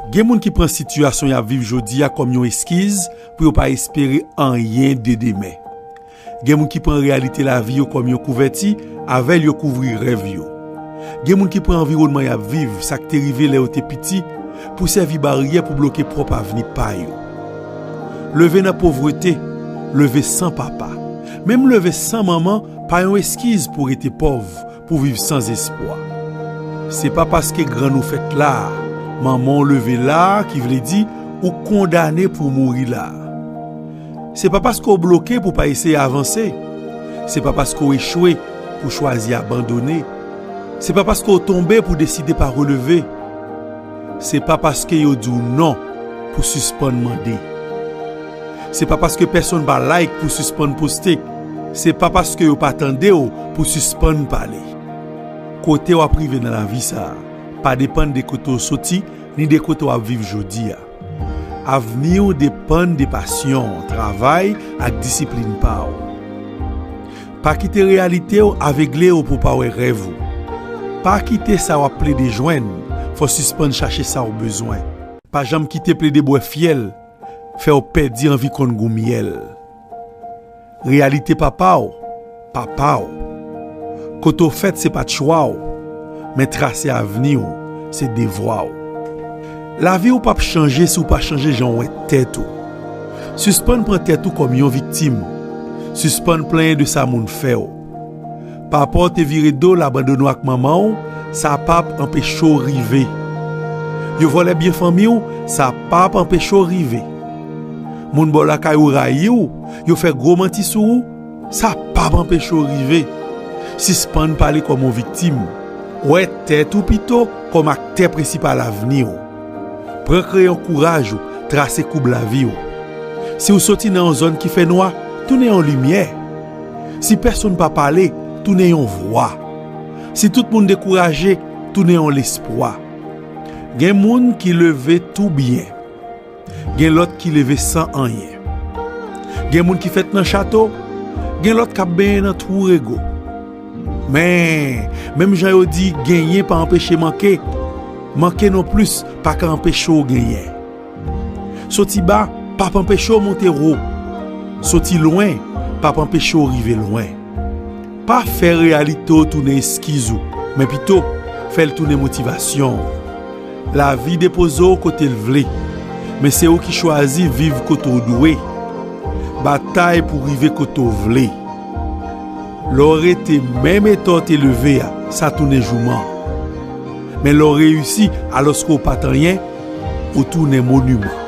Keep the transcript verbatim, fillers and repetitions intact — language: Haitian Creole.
Gen moun ki pran sitiyasyon y ap viv jodi a kòm yon eskiz pou yo pa espere anyen de demen. Gen moun ki pran reyalite lavi yo kòm yon kouvèti, avè l yo kouvri rèv yo. Gen moun ki pran anviwònman y ap viv, sa k te rive lè yo te piti, pou sèvi baryè pou bloke pwòp avni pa yo. Leve nan povrete, leve san papa, menm leve san manman pa yon eskiz pou rete pòv, pou viv san espwa. Se pa paske grann ou fèt la a, manman w leve la a, ki vle di ou kondane pou w mouri la a. Se pa paske w bloke pou w pa eseye avanse. Se pa paske w echwe pou w chwazi abandone. Se pa paske w tonbe pou w deside pa releve. Se pa paske yo di w non pou w sispann mande. Se pa paske pèsonn pa like pou w sispann poste. Se pa paske yo pa tande w pou w sispann pale. Kote w ap rive nan lavi sa a pa depann de kote w soti ni de kote w ap viv jodi a. Avni w depann de pasyon, travay ak disiplin pa w. Pa kite reyalite w avegle w pou w pa wè rèv ou. Pa kite sa w ap plede jwenn fè w sispann chache sa w bezwen. Pa janm kite plede bwè fyèl fè w pèdi anvi konn gou myèl. Reyalite papa w, papa w. Kote w fèt se pa t chwa w, men trase avni w se devwa w. Lavi w p ap chanje si w pa chanje jan w wè tèt ou. Sispann pran tèt ou kòm yon viktim. Sispann plenyen de sa moun fè w. Papa w te vire do l abandone w ak manman w, sa p ap anpeche w rive. Yo vòlè byen fanmi w, sa p ap anpeche w rive. Moun bò lakay ou rayi w, yo fè gwo manti sou ou, sa p ap anpeche w rive. Sispann pale kòm yon viktim. Wè tèt ou pito kòm aktè prensipal avni w. Pran kreyon kouraj ou, trase koub lavi w. Si w soti nan yon zòn ki fè nwa, tounen yon limyè. Si pèsonn pa pale, tounen yon vwa. Si tout moun dekouraje, tounen yon lespwa. Gen moun ki leve tou byen. Gen lòt ki leve san anyen. Gen moun ki fèt nan chato, gen lòt k ap benyen nan twou rego. Men, menm jan yo di genyen pa anpeche manke, manke nonplis pa ka anpeche w genyen. Soti ba p ap anpeche w monte wo. Soti lwen p ap anpeche w rive lwen. Pa fè reyalite w tounen eskiz ou, men pito, fè l tounen motivasyon w. Lavi depoze w kote l vle, men se ou ki chwazi viv kote w dwe. Batay pou rive kote w vle. Lè w rete menm eta w te leve a, sa tounen jouman. Men lè w reyisi alòske w pa t anyen, ou tounen moniman.